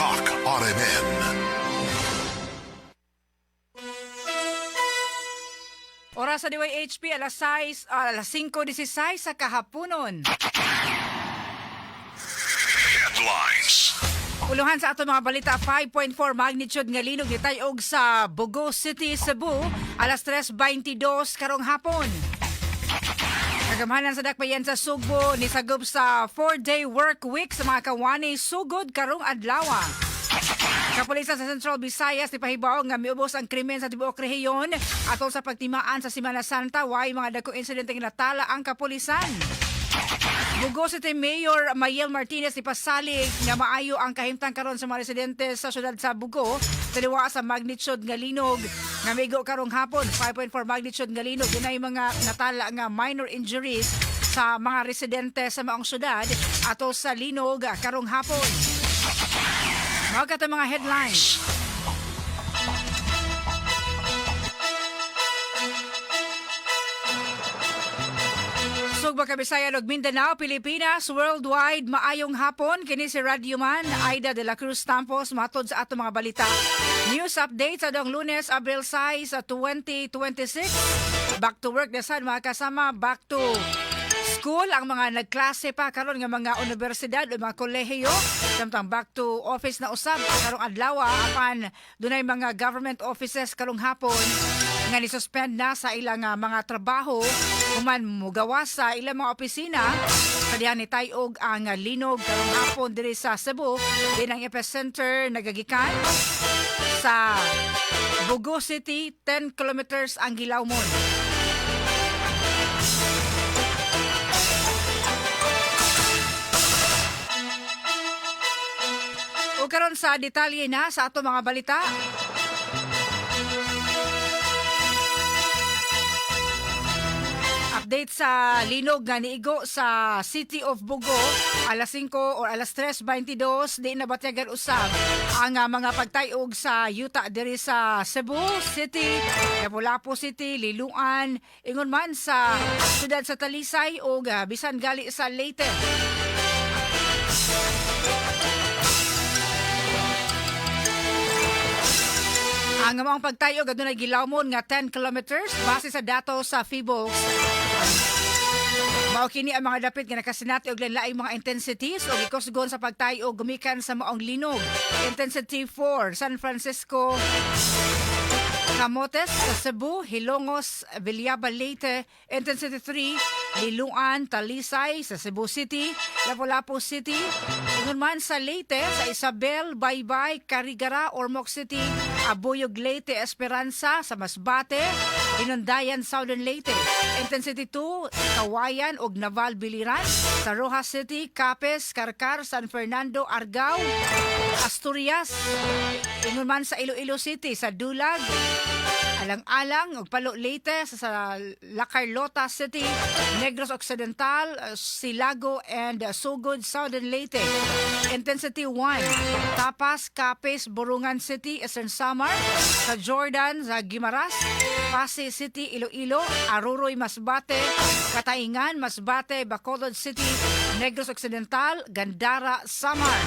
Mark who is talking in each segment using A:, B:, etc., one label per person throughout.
A: Tatak RMN.
B: Oras sa DYHP, alas 6, alas 5:16 sa kahaponon.
A: Headlines.
B: Uluhan sa ato mga balita, 5.4 magnitude nga linog nitayog sa Bogo City, Cebu, alas 3:22 karong hapon. Kagamhanan sa Dakbayan sa Sugbo nisagop sa 4-day work week sa mga kawani sugod karong adlaw. Kapulisan sa Central Visayas nipahibaw nga miubos ang krimen sa tibuok rehiyon atol sa pagtimaan sa Semana Santa, way mga dagkong insidente nga natala ang kapulisan. Bogo City Mayor Mayel Martinez nipasalig nga maayo ang kahimtang karon sa mga residente sa syudad sa Bogo taliwa sa magnitude nga linog nga migo karong hapon. 5.4 magnitude nga linog, dunay mga natala nga minor injuries sa mga residente sa maong syudad atol sa linog karong hapon. Mao kato mga headlines. Sugba, Kabisayan ug Mindanao, Pilipinas, worldwide, maayong hapon. Kini si Radio Man, Aida de la Cruz Tampos, matod sa ato mga balita. News update sa adlawng Lunes, Abril 6, sa 2026. Back to work na sad, mga kasama, back to school ang mga nagklase pa karon nga mga universidad o mga kolehiyo. Samtang back to office na usab karong adlaw, apan dunay mga government offices karong hapon nga ni-suspend na sa ilang mga trabaho human mugawas sa ilang mga opisina sa diha ni tayog ang linog karong hapon diri sa Cebu, din ang epicenter nagagikan sa Bogo City, 10 kilometers ang gilawmon. O karon sa detalye na sa ato mga balita. Update sa linog nga niigo sa City of Bogo alas 5 or alas 3:22, di na batyagan usab ang mga pagtayog sa yuta diri sa Cebu City, Lapu-Lapu City, Liloan, ingon man sa siyudad sa Talisay o bisan gali sa Leyte. Ang maong pagtayog adunay gilawmon nga 10 kilometers base sa datos sa Phivolcs. Mao kini ang mga dapit nga nakasinati og laing mga intensities o gikusgon sa pagtayog gumikan sa maong linog. Intensity 4, San Francisco, Camotes sa Cebu, Hilongos, Villaba, Leyte. Intensity 3, Liloan, Talisay sa Cebu City, Lapu-Lapu City, ingon man sa Leyte, sa Isabel, Baybay, Carigara, Ormoc City, Abuyog, Leyte, Esperanza sa Masbate, Inundayan, Southern Leyte. Intensity 2, Kawayan ug Naval Biliran sa Roxas City, Capiz, Carcar, San Fernando, Argao, Asturias. Ingon man sa Iloilo City, sa Dulag, Alang-alang ug Palo, Leyte sa La Carlota City, Negros Occidental, Silago and Sogod, Southern Leyte. Intensity 1, Tapas, Capiz, Borongan City, Eastern Samar, sa Jordan, sa Guimaras, Passi City, Iloilo, Aruroy, Masbate, Cataingan, Masbate, Bacolod City, Negros Occidental, Gandara, Samar.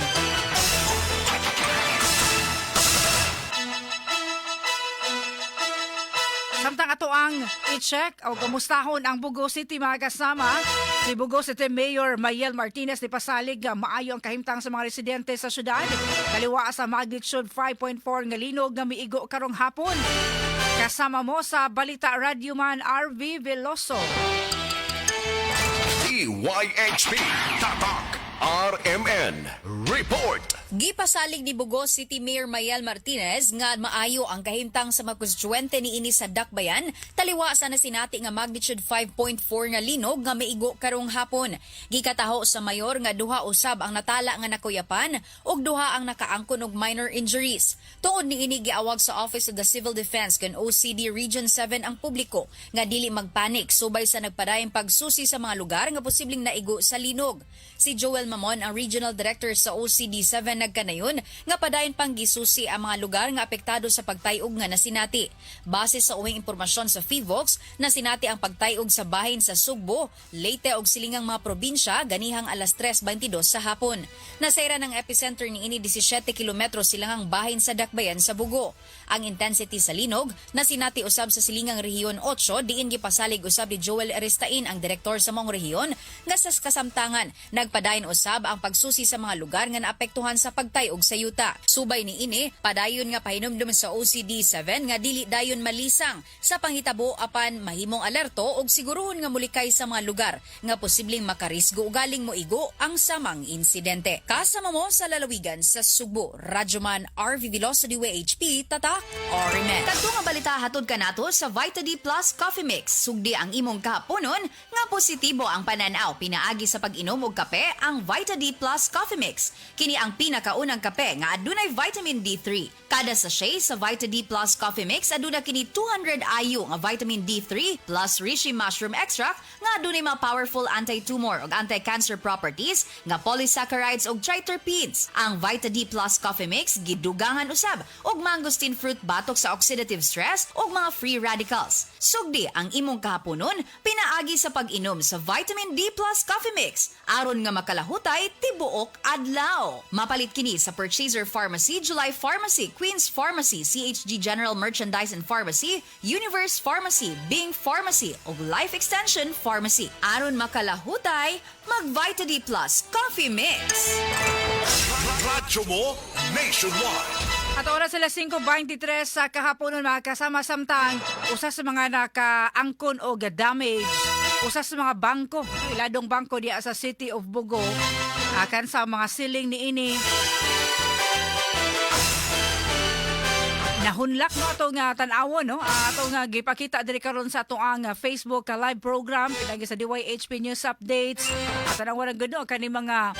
B: Samtang ato ang i-check o kamustahon ang Bogo City, mga kasama, si Bogo City Mayor Mayel Martinez ni pasalig nga maayo ang kahimtang sa mga residente sa syudad kaliwa sa magnitude 5.4 nga linog nga miigo karong hapon. Kasama mo sa Balita Radyoman RV Veloso.
A: DYHP Tatak RMN Report.
C: Gipasalig ni Bogo City Mayor Mayel Martinez nga maayo ang kahimtang sa mga konstituente niini sa Dakbayan taliwa sa nasinati nga magnitude 5.4 nga linog nga maigo karong hapon. Gikataho sa mayor nga duha usab ang natala nga nakuyapan ug duha ang nakaangkon og minor injuries. Tungod niini, giawag sa Office of the Civil Defense kan OCD Region 7 ang publiko nga dili magpanik subay sa nagpadayong pagsusi sa mga lugar nga posibleng naigo sa linog. Si Joel Mamon ang Regional Director sa OCD 7 nagkanayon nga padayon pang gisusi ang mga lugar nga apektado sa pagtayog nga nasinati. Base sa uwing impormasyon sa PHIVOLCS, nasinati ang pagtayog sa bahin sa Sugbo, Leyte ug silingang mga probinsya ganihang alas 3:22 sa hapon. Nasayran ang epicenter niini 17 kilometro silangang bahin sa Dakbayan sa Bogo. Ang intensity sa linog nasinati usab sa silingang Rehiyon 8, diin gipasalig usab ni Joel Eristain, ang direktor sa maong rehiyon, nga sa kasamtangan nagpadayon usab ang pagsusi sa mga lugar nga naapektuhan sa pagtayog sa yuta. Subay niini, padayon nga pahinumdum sa OCD 7 nga dili dayon malisang sa panghitabo apan mahimong alerto og siguruhon nga mulikay sa mga lugar nga posibleng makarisgo ugaling moigo ang samang insidente. Kasama mo sa lalawigan sa Sugbo, Radyoman RV Veloso, DYHP, Tatak, RMN. Kadto nga balita hatod kanato sa Vita D Plus Coffee Mix. Sugdi ang imong kahaponon nga positibo ang pananaw pinaagi sa pag-inom og kape, ang Vita D Plus Coffee Mix. Kini ang pinakaunang kape nga adunay vitamin D3. Kada sachet sa Vita D Plus Coffee Mix aduna kini 200 IU nga vitamin D3 plus reishi mushroom extract nga adunay mga powerful anti-tumor ug anti-cancer properties nga polysaccharides ug triterpenes. Ang Vita D Plus Coffee Mix gidugangan usab og mangosteen fruit batok sa oxidative stress ug mga free radicals. Sugdi ang imong kahaponon pinaagi sa pag-inom sa Vitamin D Plus Coffee Mix aron nga makalahutay tibuok adlaw. Mapalit kini sa Purchaser Pharmacy, July Pharmacy, Queen's Pharmacy, CHG General Merchandise and Pharmacy, Universe Pharmacy, Bing Pharmacy ug Life Extension Pharmacy. Aron makalahutay, mag Vita D Plus Coffee Mix.
A: Radyo mo nationwide.
B: At oras sila 5:23 sa kahaponon, mga kasama, samtang usa sa mga nakaangkon o damage, usa sa mga bangko, iladong bangko diya sa City of Bogo, akan sa mga siling ni ini nahunlak, no? Ato nga tan-awon, no? Ato nga gipakita diri karon sa ato ang Facebook live program pinagi sa DYHP News Updates. At tan-awon ang gud kani mga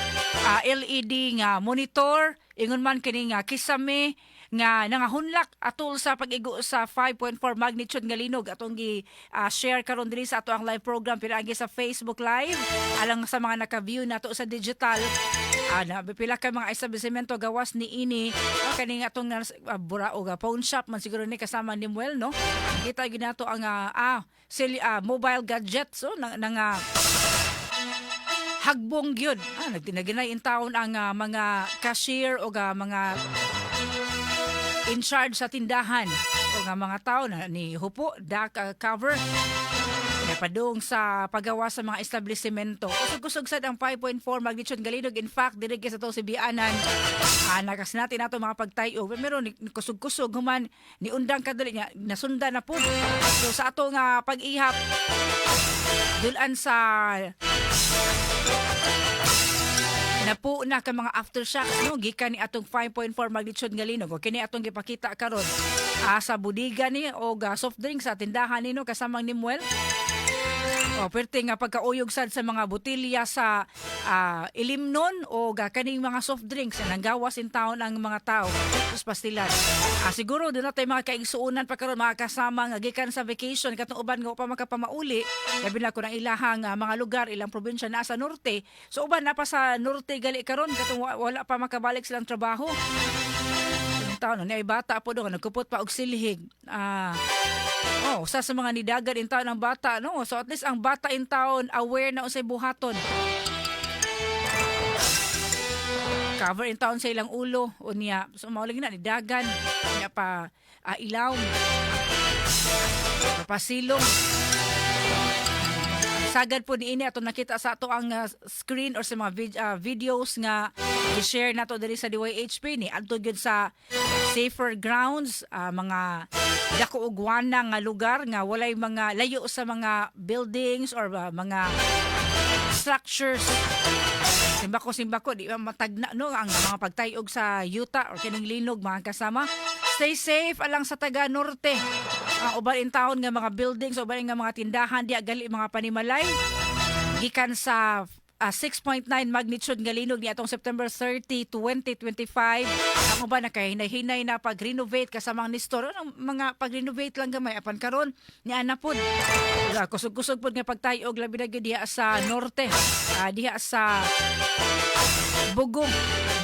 B: LED nga monitor, ingon man kini nga kisame nga nangahunlak atol sa pag-igo sa 5.4 magnitude nga linog. Atong gi share karon diri sa ato ang live program pinaagi sa Facebook Live alang sa mga naka-view nato sa digital. Na pila ka mga establishmento gawas ni ini, kani nga atong bura og phone shop man siguro ni kasama ni Muel, no? Kita gyud nato ang mobile gadgets, so nang, nang hagbong gyud. Nagtinaginay in taon ang mga cashier o mga in charge sa tindahan o nga mga tao na ni hupo dark cover padung sa paggawa sa mga establishmento. Kusog-kusog sad ang 5.4 magnitude nga linog. In fact, diri sa to si Bianan, nakasinati nato mga pagtayo. Pero ni kusog-kusog human ni undang kadali niya nasunda na po. So sa ato nga pag-ihap dulan sa napo na ka mga aftershocks, no, gikan ni atong 5.4 magnitude nga linog. O kini atong gipakita karon sa bodega ni o soft drink sa tindahan ni, no, kasamang ni Muel. O perti nga pagkauyog sad sa mga botelya sa ilimnon o ga kaning mga soft drinks na nanggawas in town ang mga tao. Sus, pastilan. Siguro doon na tayo mga kaigsuonan pa karon, mga kasama, nga gikan sa vacation katong uban nga pa makapamauli, labi na kun ang ilahang mga lugar, ilang probinsya naa sa norte. So uban na pa sa norte gali karon katong wala pa makabalik silang trabaho. Yung taon ni ay bata po doon nagkupot pa og silhig. Oh, usa sa mga nidagan in taon ang bata, no? So at least ang bata in taon aware na unsay buhaton. Cover in taon sa ilang ulo unya. So mao lagi na nidagan nya pa ilaw. Pasilong. Sagad po niini ato nakita sa ato ang screen or sa mga videos nga i-share nato diri sa DYHP ni adto gyud sa safer grounds, mga dako og wana nga lugar nga walay mga layo sa mga buildings or mga structures. Simbako simbako di ba matagna, no, ang mga pagtayog sa yuta or kining linog, mga kasama. Stay safe alang sa taga norte. Ang uban in taon nga mga buildings, uban nga mga tindahan di gali mga panimalay gikan sa 6.9 magnitude nga linog ni atong September 30, 2025. Ang uban nakahinay-hinay na pag-renovate kasamang Nestor. Anong mga pag-renovate lang gamay apan karon ni ana pod. Kusog-kusog pod nga pagtayog, labi na gyud diha sa norte. Diha sa Bogo.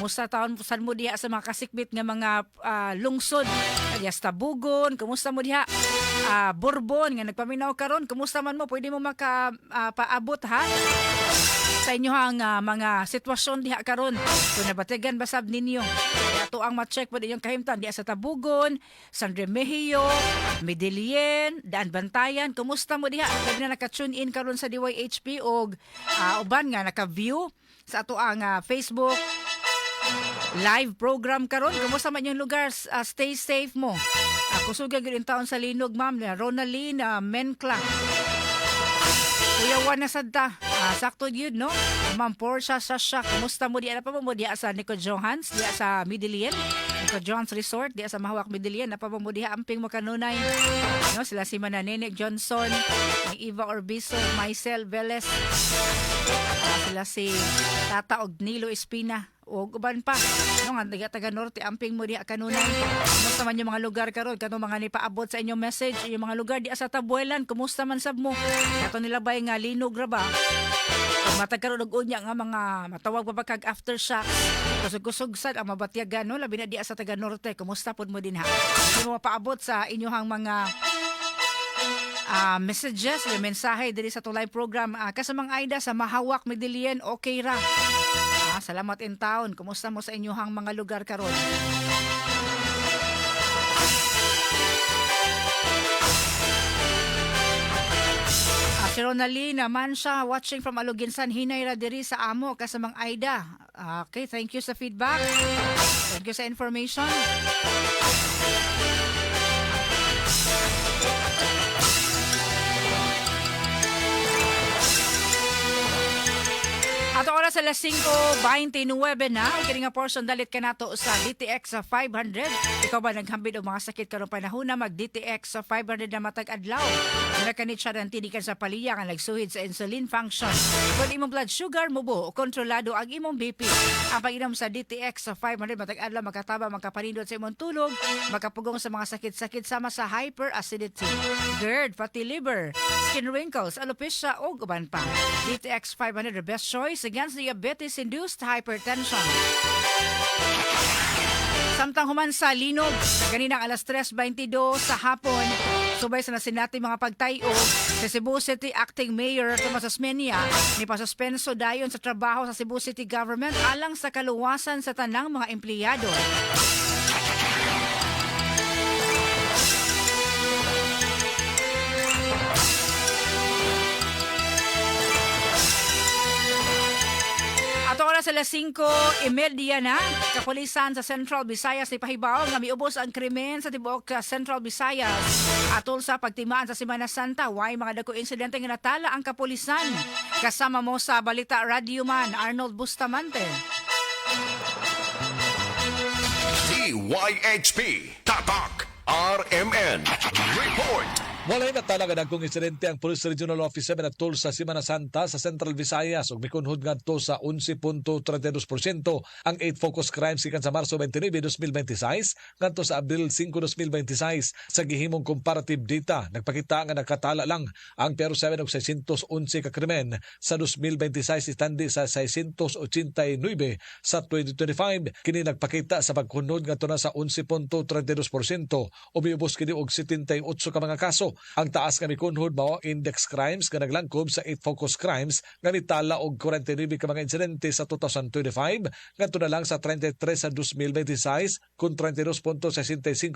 B: Kumusta taon san mo diha sa mga kasikbit nga mga lungsod? Diha sa Tabugon, kumusta mo diha? Bourbon nga nagpaminaw karon, kumusta man mo? Pwede mo maka paabot ha sa inyohang mga sitwasyon diha karon. Kung nabatigan basab ninyo. Kaya ato ang ma-check po inyong kahimtang diha sa Tabugon, San Remigio, Medellin, Daanbantayan. Kumusta mo diha? Labi na naka-tune in karon sa DYHP og uban nga naka-view sa ato ang Facebook live program karon. Kumusta man yung lugar? Stay safe mo. Kusog gyud taon sa linog, ma'am. Ronaline Mencla. Kuya Juan na sad ta. Sakto yun, no? Ma'am Portia Sasha, kumusta mo diya? Pa mo diya sa Nico Johans, diya sa Medellin? Nico Johans Resort, diya sa Mahawak, Medellin. Napa mo diya, amping mo kanunay. No, sila si Mananene Johnson, ang Eva Orbiso, Maisel Velez, sila si Tata og Nilo Espina o uban pa no nga taga, taga Norte, amping mo diha kanunay. Kumusta man yung mga lugar karon, kanong mga nipaabot sa inyong message, yung mga lugar diha sa Tabuelan, kumusta man sab mo ato nilabay nga linog ra ba? Kung matag karon og unya nga mga matawag pa ba kag aftershocks, kusog-kusog sad ang mabatyagan, no, labi na diha sa taga Norte. Kumusta pod mo dinha? Hindi mo mapaabot sa inyohang mga messages, yung mensahe diri sa tulay program. Kasamang Aida sa Mahawak, Medellin, okay ra. Salamat in town. Kumusta mo sa inyohang mga lugar karon? Si Ronalina Mansha watching from Aloginsan, hinay ra diri sa amo, kasamang Aida. Okay, thank you sa feedback. Thank you sa information. Ato oras alas 5:29 na. Kini nga portion dalit ka nato sa DTX sa 500. Ikaw ba naghambid og mga sakit karong panahon na, mag DTX sa 500 na matag adlaw. Mura kani siya ng tinikan sa paliya nga nagsuhid sa insulin function. Kung imong blood sugar mubo, kontrolado ang imong BP. Ang pag-inom sa DTX sa 500 matag adlaw makataba, makapanindot sa imong tulog, makapugong sa mga sakit-sakit sama sa hyperacidity, GERD, fatty liver, skin wrinkles, alopecia ug uban pa. DTX 500, the best choice against diabetes-induced hypertension. Samtang human sa linog, kaninang alas 3:22 sa hapon, subay sa nasinati mga pagtayo, sa Cebu City Acting Mayor Tomas Osmeña, ni pasuspenso dayon sa trabaho sa Cebu City Government alang sa kaluwasan sa tanang mga empleyado. Ato oras alas 5:30 na, kapulisan sa Central Visayas ni pahibaw nga miubos ang krimen sa tibuok Central Visayas. Atol sa pagtimaan sa Semana Santa, way mga dako insidente nga natala ang kapulisan. Kasama mo sa Balita Radio Man, Arnold Bustamante.
A: DYHP Tatak RMN Report.
D: Walay natala nga dagkong insidente ang Police Regional Office 7 atol sa Semana Santa sa Central Visayas ug mikunhod ngadto sa 11.32% ang 8 focus crimes gikan sa Marso 29, 2026 ngadto sa Abril 5, 2026 sa gihimong comparative data. Nagpakita nga nakatala lang ang PR 7 og 611 ka krimen sa 2026 istandi sa 689 sa 2025. Kini nagpakita sa pagkunhod ngadto na sa 11.32% o miubos kini og 78 ka mga kaso. Ang taas nga mikunhod mao index crimes nga naglangkob sa 8 focus crimes nga nitala og 49 ka mga insidente sa 2025 ngadto na lang sa 33 sa 2026 kun 32.65%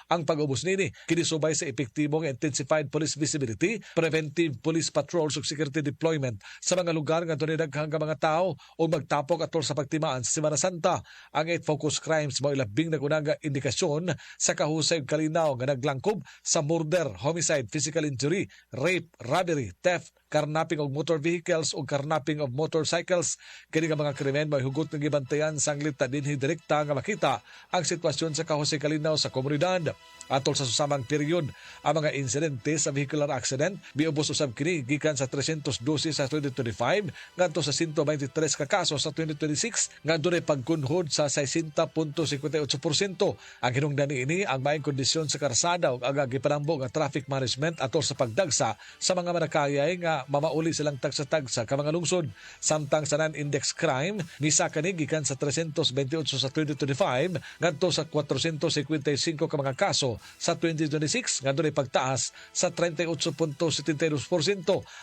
D: ang pag-ubos nini. Kini subay sa epektibong intensified police visibility, preventive police patrols ug security deployment sa mga lugar nga dunay daghang ka mga tao o magtapok atol sa pagtimaan sa Semana Santa. Ang 8 focus crimes mao labing nagunang nga indikasyon sa kahusay ug kalinaw nga naglangkob sa murder, homicide, physical injury, rape, robbery, theft, Carnapping og motor vehicles ug carnapping of motorcycles. Kini nga mga krimen may hugot nga gibantayan sanglit ta dinhi direkta nga makita ang sitwasyon sa kahusay kalinaw sa komunidad. Atol sa susamang period, ang mga insidente sa vehicular accident miubos usab kini gikan sa 312 sa 2025 ngadto sa 123 ka kaso sa 2026 nga dunay pagkunhod sa 60.58%. Ang hinungdan niini ang maayong kondisyon sa karsada ug ang gipanambo nga traffic management atol sa pagdagsa sa mga manakayay nga mamauli silang tagsa-tagsa ka mga lungsod. Samtang sa non-index crime, nisaka ni gikan sa 328 sa 2025 ngadto sa 455 ka mga kaso sa 2026 nga dunay pagtaas sa 38.72%.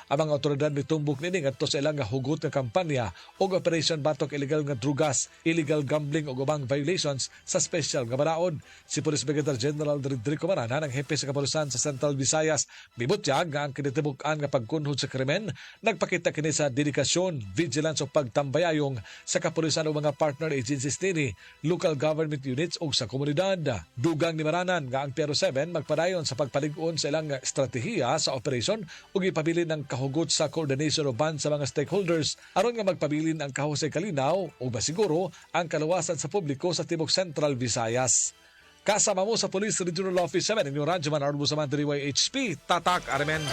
D: Ang mga otoridad mitumbok niini ngadto sa ilang hugot nga kampanya og Operation Batok Illegal nga Drugas, Illegal Gambling ug ubang violations sa special nga balaod. Si Police Brigadier General Rodrigo Maranan, ang hepe sa kapulisan sa Central Visayas, mibutyag nga ang kinatibuk-an nga pagkunhod sa krimen nagpakita kini sa dedikasyon, vigilance ug pagtambayayong sa kapulisan ug mga partner agencies nini, local government units ug sa komunidad. Dugang ni Maranan nga ang PRO 7 magpadayon sa pagpalig-on sa ilang estratehiya sa operation ug ipabilin ang kahugot sa coordination uban sa mga stakeholders aron nga magpabilin ang kahusay kalinaw ug masiguro ang kaluwasan sa publiko sa tibok Central Visayas. Kasama mo sa Police Regional Office 7, inyong Radyoman Arbo sa DYHP, Tatak RMN.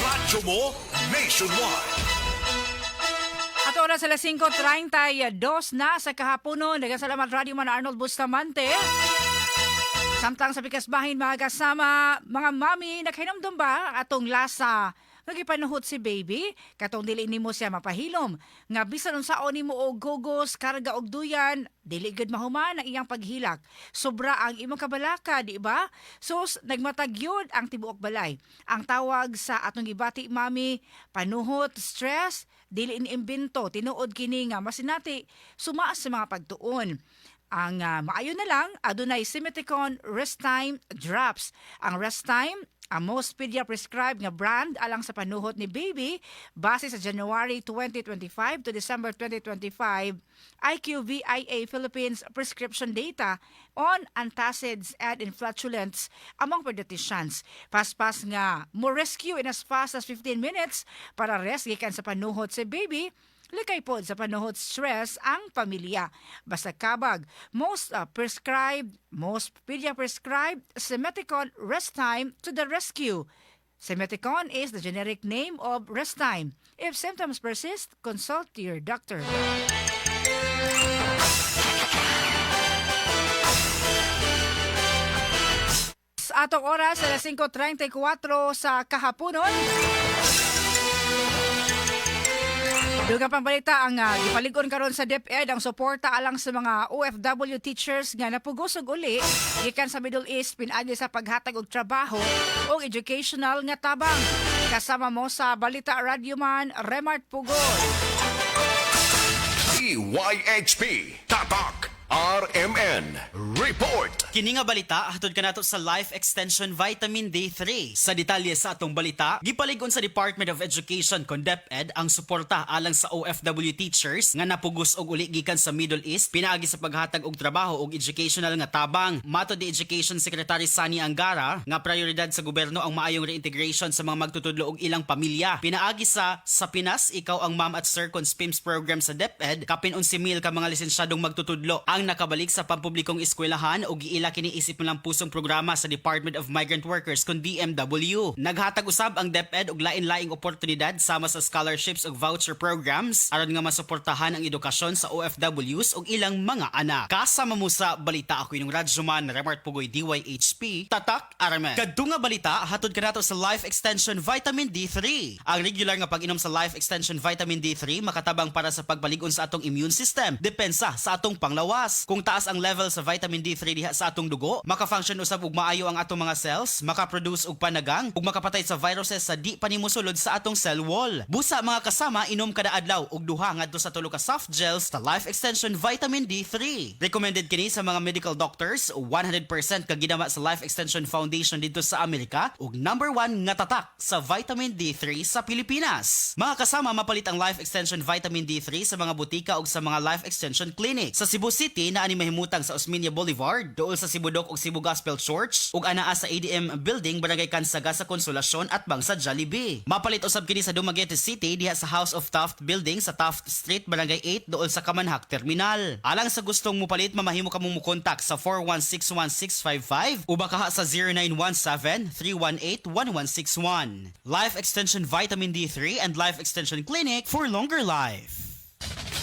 A: Radyo mo nationwide.
B: At oras alas 5:32 na sa kahaponon. Daghang salamat, Radyo Man Arnold Bustamante. Samtang sa pikas bahin, mga kasama, mga mami, nakahinumdum ba atong lasa nga gipanuhot si baby katong dili nimo siya mapahilom nga bisan unsaon nimo og gugos, karga og duyan, dili gud mahuman ang iyang paghilak? Sobra ang imong kabalaka, di ba? Sus, nagmatag gyud ang tibuok balay. Ang tawag sa atong gibati, mami, panuhot stress, dili ni imbento, tinuod kini nga masinati sumaas sa mga pagtuon. Ang maayo na lang, adunay Simeticone Restime Drops. Ang Restime ang most pedia prescribed nga brand alang sa panuhot ni baby base sa January 2025 to December 2025 IQVIA Philippines prescription data on antacids and inflatulents among pediatricians. Paspas nga mo rescue in as fast as 15 minutes para rest gikan sa panuhot si baby. Likay pod sa panuhot stress ang pamilya. Basta kabag, most pedia prescribed Simeticone Restime to the rescue. Simeticone is the generic name of Restime. If symptoms persist, consult your doctor. Sa atong oras, alas 5:34 sa kahaponon. Dugang pang balita, ang gipalig-on karon sa DepEd ang suporta alang sa mga OFW teachers nga napugos og uli gikan sa Middle East pinaagi sa paghatag og trabaho o educational nga tabang. Kasama mo sa balita, Radyoman Remart Pugol.
A: DYHP Tatak RMN Report.
E: Kini nga balita hatod kanato sa Life Extension Vitamin D3. Sa detalye sa atong balita, gipalig-on sa Department of Education kon DepEd ang suporta alang sa OFW teachers nga napugos og uli gikan sa Middle East pinaagi sa paghatag og trabaho og educational nga tabang. Matod ni Education Secretary Sonny Angara nga prioridad sa gobyerno ang maayong reintegration sa mga magtutudlo og ilang pamilya. Pinaagi sa Sa Pinas, Ikaw ang Ma'am at Sir kon SPIMS program sa DepEd, kapin 11,000 ka mga lisensyadong magtutudlo ang nakabalik sa pampublikong eskwelahan ug giila kini isip lang pusong programa sa Department of Migrant Workers kon DMW. Naghatag usab ang DepEd og lain-laing oportunidad sama sa scholarships ug voucher programs aron nga masuportahan ang edukasyon sa OFWs ug ilang mga anak. Kasama mo sa balita, ako inyong radyoman Remart Pugoy, DYHP, Tatak RMN. Kadto nga balita hatod kanato sa Life Extension Vitamin D3. Ang regular nga pag-inom sa Life Extension Vitamin D3 makatabang para sa pagpalig-on sa atong immune system, depensa sa atong panglawas. Kung taas ang level sa vitamin D3 diha sa atong dugo, maka-function usab og maayo ang atong mga cells, maka-produce og panagang, ug makapatay sa viruses sa di pa nimo sulod sa atong cell wall. Busa, mga kasama, inom kada adlaw og 2 ngadto sa 3 ka soft gels sa Life Extension Vitamin D3. Recommended kini sa mga medical doctors, 100% kaginama sa Life Extension Foundation dito sa Amerika ug number 1 nga tatak sa vitamin D3 sa Pilipinas. Mga kasama, mapalit ang Life Extension Vitamin D3 sa mga butika ug sa mga Life Extension Clinic. Sa Cebu City, City naa ni mahimutang sa Osmeña Boulevard, duol sa Cebu Doc ug Cebu Gospel Church, ug anaa sa ADM Building, Barangay Cansaga sa Consolacion at bang sa Jollibee. Mapalit usab kini sa Dumaguete City diha sa House of Taft Building sa Taft Street, Barangay 8, duol sa Kamanhak Terminal. Alang sa gustong mupalit, mamahimo kamong mukontak sa 4161655 o bakaha sa 0917-318-1161. Life Extension Vitamin D3 and Life Extension Clinic for longer life.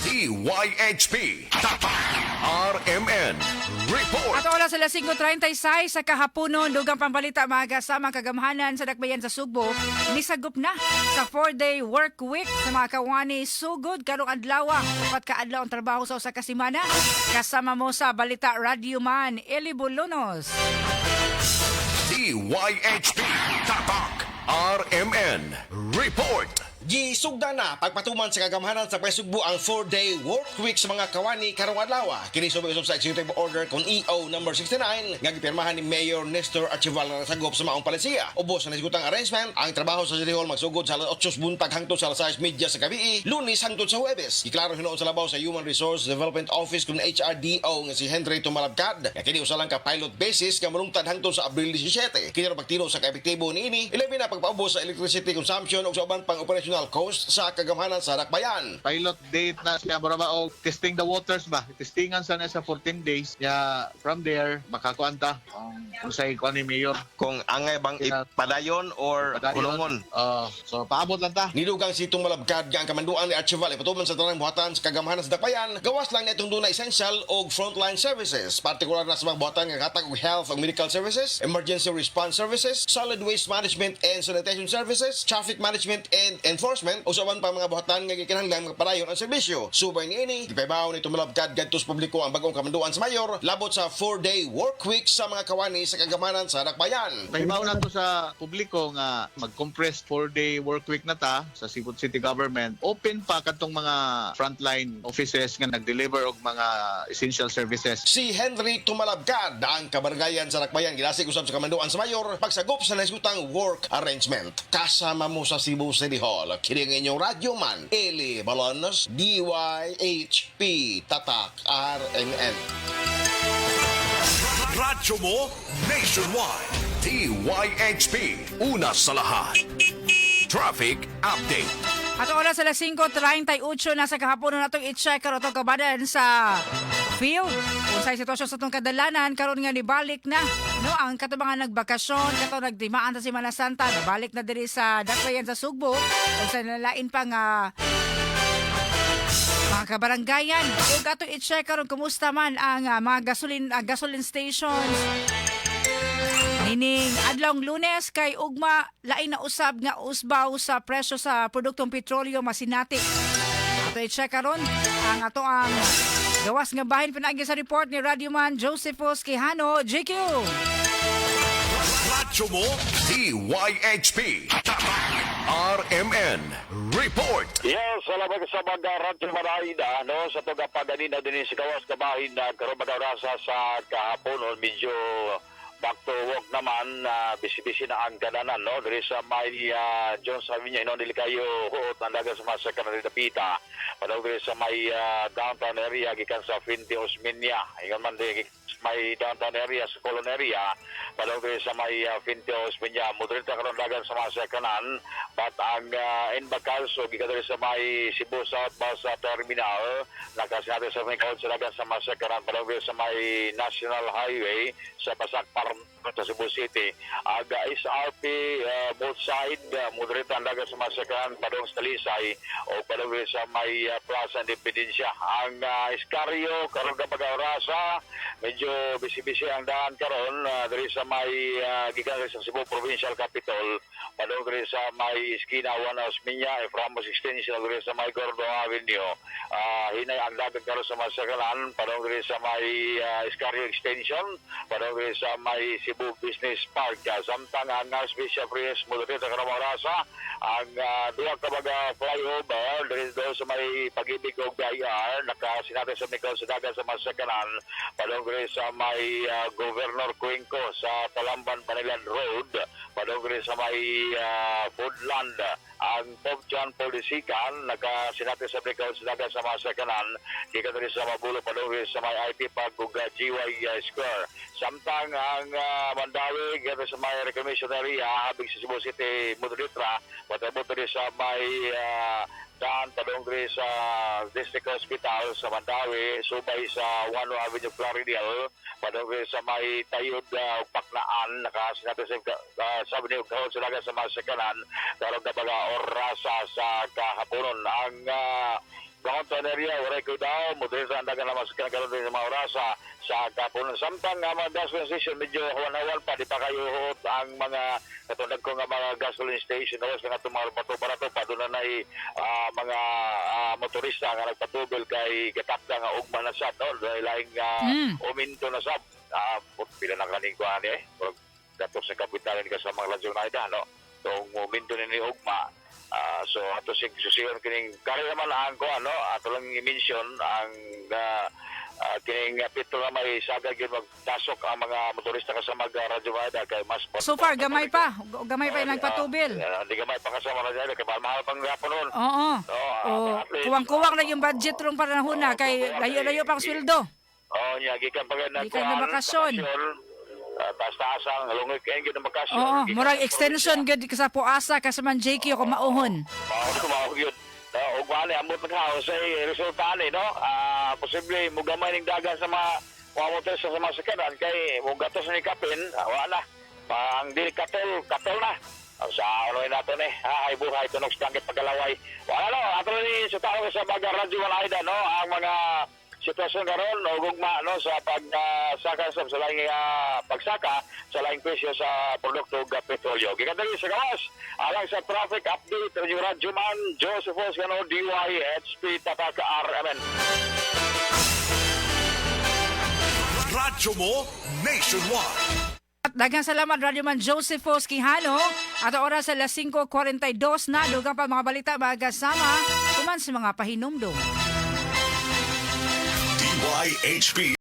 A: DYHP Tatak RMN Report.
B: Ato oras alas 5:36 sa kahaponon, dugang pambalita, mga kasama, kagamhanan sa Dakbayan sa Sugbo nisagop na sa 4-day work week sa mga kawani sugod karong adlaw, 4 ka adlaw ang trabaho sa usa ka semana. Kasama mo sa balita, Radio Man Eli Bolonos.
A: DYHP Tatak RMN Report.
F: Gisugda na pagpatuman sa kagamhanan sa Sugbo ang 4-day work week sa mga kawani karong adlaw. Kini subay usab sa Executive Order kon EO number 69 nga gipirmahan ni Mayor Nestor Archival nga nasagop sa maong palisiya. Ubos sa nahisgutang arrangement, ang trabaho sa City Hall magsugod sa alas 8 buntag hangtod sa alas 6:30 sa gabi, Lunes hangtod sa Huwebes. Giklaro hinuon sa labaw sa Human Resource Development Office kon HRDO nga si Henry Tumalabcad nga kini usa lang ka pilot basis nga molungtad hangtod sa Abril 17. Kini pagtino sa kaepektibo niini, ilabi na pagpaubos sa electricity consumption ug sa uban pang operational cost sa kagamhanan sa Dakbayan.
G: Pilot date na siya, mura ba og testing the waters ba, testingan sa na sa 14 days ya. From there makakuan ta kung unsay kuan ni mayor.
H: Kung angay bang ipadayon or
G: Padayon.
H: kulungon.
G: So paabot lang ta.
F: Nidugang si Tumalabcad nga ang kamanduan ni Archival ipatuman sa tanang buhatan sa kagamhanan sa Dakbayan, gawas lang na itong duna essential og frontline services, partikular na sa mga buhatan nga katag og health ug medical services, emergency response services, solid waste management and sanitation services, traffic management and enforcement, o sa uban pang mga buhatan nga gikinahanglan magpadayon ang serbisyo. Subay niini, gipahibaw ni Tumalabcad gadto sa publiko ang bagong kamanduan sa mayor labot sa 4-day work week sa mga kawani sa kagamhanan sa Dakbayan.
G: Pahibaw na to sa publiko nga mag-compress 4-day work week na ta sa Cebu City Government. Open pa katong mga frontline offices nga nag-deliver og mga essential services.
F: Si Henry Tumalabcad ang kabaranggayan sa Dakbayan gidasig usab sa kamanduan sa mayor pagsagop sa nahisgutang work arrangement. Kasama mo sa Cebu City Hall, kini ang inyong radyo man, Eli Balonos, DYHP Tatak RMN.
A: Radyo mo nationwide. DYHP una sa lahat. Traffic update.
B: Ato oras alas 5:38 na sa kahaponon, natong i-check karon atong kabadan sa field. Kung sa sitwasyon sa atong kadalanan karon nga nibalik na, no, ang kato mga nagbakasyon, kato nagdimaan sa Semana Santa, nabalik na diri sa Dakbayan sa Sugbo ug sa nalain pa nga mga kabaranggayan. Ug atong i-check karon kumusta man ang mga gasoline stations nining adlawng Lunes kay ugma lain na usab nga usbaw sa presyo sa produktong petrolyo masinati. Ato i-check karon ang ato ang gawas nga bahin pinaagi sa report ni Radyoman Josephus Quijano, JQ.
A: Radyo mo DYHP Tatak RMN Report.
I: Yes, salamat sa mga Radyo Maraida, no, sa tuga paganina din sa gawas kabahin na karon rasa sa kahapon, no, medyo back to work naman, busy-busy na ang kananan, no, diri sa may Jones Avenue, no, dili kayo huot ang dagan sa mga kanal dapita. Padung diri sa may downtown area gikan sa Fuente Osmeña. Ingon man diri may downtown area sa Colon area, padung diri sa may Fuente Osmeña, moderate karon dagan sa mga kanan, but ang N. Bacalso gikan diri sa may Cebu South Bus Terminal nakasinati sa may kaon sa dagan sa mga kanan padung diri sa may National Highway sa Basak Parm sa Cebu City. Ang SRP both side moderate ang dagan sa mga kanan padung sa Talisay o padung diri sa may Plaza Independencia. Ang Escario karon kapag orasa medyo busy-busy ang daan karon diri sa may gikan diri sa Cebu Provincial Capital padung diri sa may Esquina 1 Osmeña, F. Ramos Extension diri sa may Gordo Avenue. Hinay ang dagan karon sa masakalan padung diri sa may Escario Extension padung diri sa may Cebu Business Park. Samtang ang Archbishop Reyes, moderate karon mga orasa. Ang duha ka mga flyover diri do sa may Pag-ibig og BIR nakasinati sa Mikaw sa dagan sa masakalan padung diri sa sa may Governor Cuenco sa Talamban Banilad Road, padung diri sa may Foodland. Ang Pope John Paul II nakasinati sa blackout sa dagan sa mga sakanan gikan diri sa Mabolo padung diri sa may IT Park ug GY Square. Samtang ang Mandaue gikan sa may reclamation area habig sa Cebu City Modulitra, patabot diri sa may daan padung diri sa District Hospital sa Mandaue, subay sa Wano Avenue, Plaridel, padung diri sa may Tayod, Paknaan, nakasinati sa sabi ni kahon sa dagan sa mga sakanan karong kabaga orasa sa kahaponon. Ang Downtown area, walay ko daw, motorista ang dagan naman sa karon sa mga orasa sa kahaponon. Samtang ang mga gasoline station, medyo hawan-hawan pa, di pa kayo huot ang mga katulad ko nga mga gasoline station, o sa nga tumaro bato-barato pa, doon na mga motorista nga nagpatubol kay gatakda nga ugma na sad, no? Dahil laing uminto na sad. Pila na kaning kuhan eh. Dato sa kapital ni sa mga radyo na ida, no? Itong uminto ni ugma. So ato sig susiyon kining kare naman ang kuan, no, ato lang i-mention ang kining pito nga may saga gyud magtasok ang mga motorista kasama mag Radyo Maida kay mas
B: So far, gamay pa. Gamay pa yung nagpatubil.
I: Di gamay pa kasama Radyo Maida kay mahal pang gapon nun.
B: Oo.
I: No,
B: Oh,
I: at least,
B: kuwang-kuwang na yung budget rong panahon na kay layo-layo pang sweldo.
I: Oh, nya gikan pa kay
B: Gikan na bakasyon.
I: Taas-taas ang long weekend gyud ang bakasyon.
B: Oo,
I: Gikan
B: murag
I: sa
B: extension
I: probinsya.
B: gyud sa puasa kasaman JQ kung mauhon.
I: Mao mao gyud. No, ug wala amot naghaos ay resulta ani, no. Posible mugamay ning dagan sa mga motorista sa mga sakyanan kay mugatos ni kapin, wala na. Pa, ang dili katol, katol na. Ang sa ano nato ni, ay buhay tunog sa langit pagkalaway. Wala no, ato ni sa tao sa mga radyo wala ida, no, ang mga sitwasyon karon o gugma, no, sa pagsaka sa laing pagsaka sa laing presyo sa produkto ug petrolyo. Gikan diri sa gawas alang sa traffic update yung radyo man Joseph Oscano, DYHP Tatak RMN.
A: Radyo mo nationwide.
B: At daghang salamat Radyo Man Joseph Quijano. At ang oras alas 5:42 na, dugang pa mga balita mga kasama kuman sa mga pahinumdum.
A: DYHP.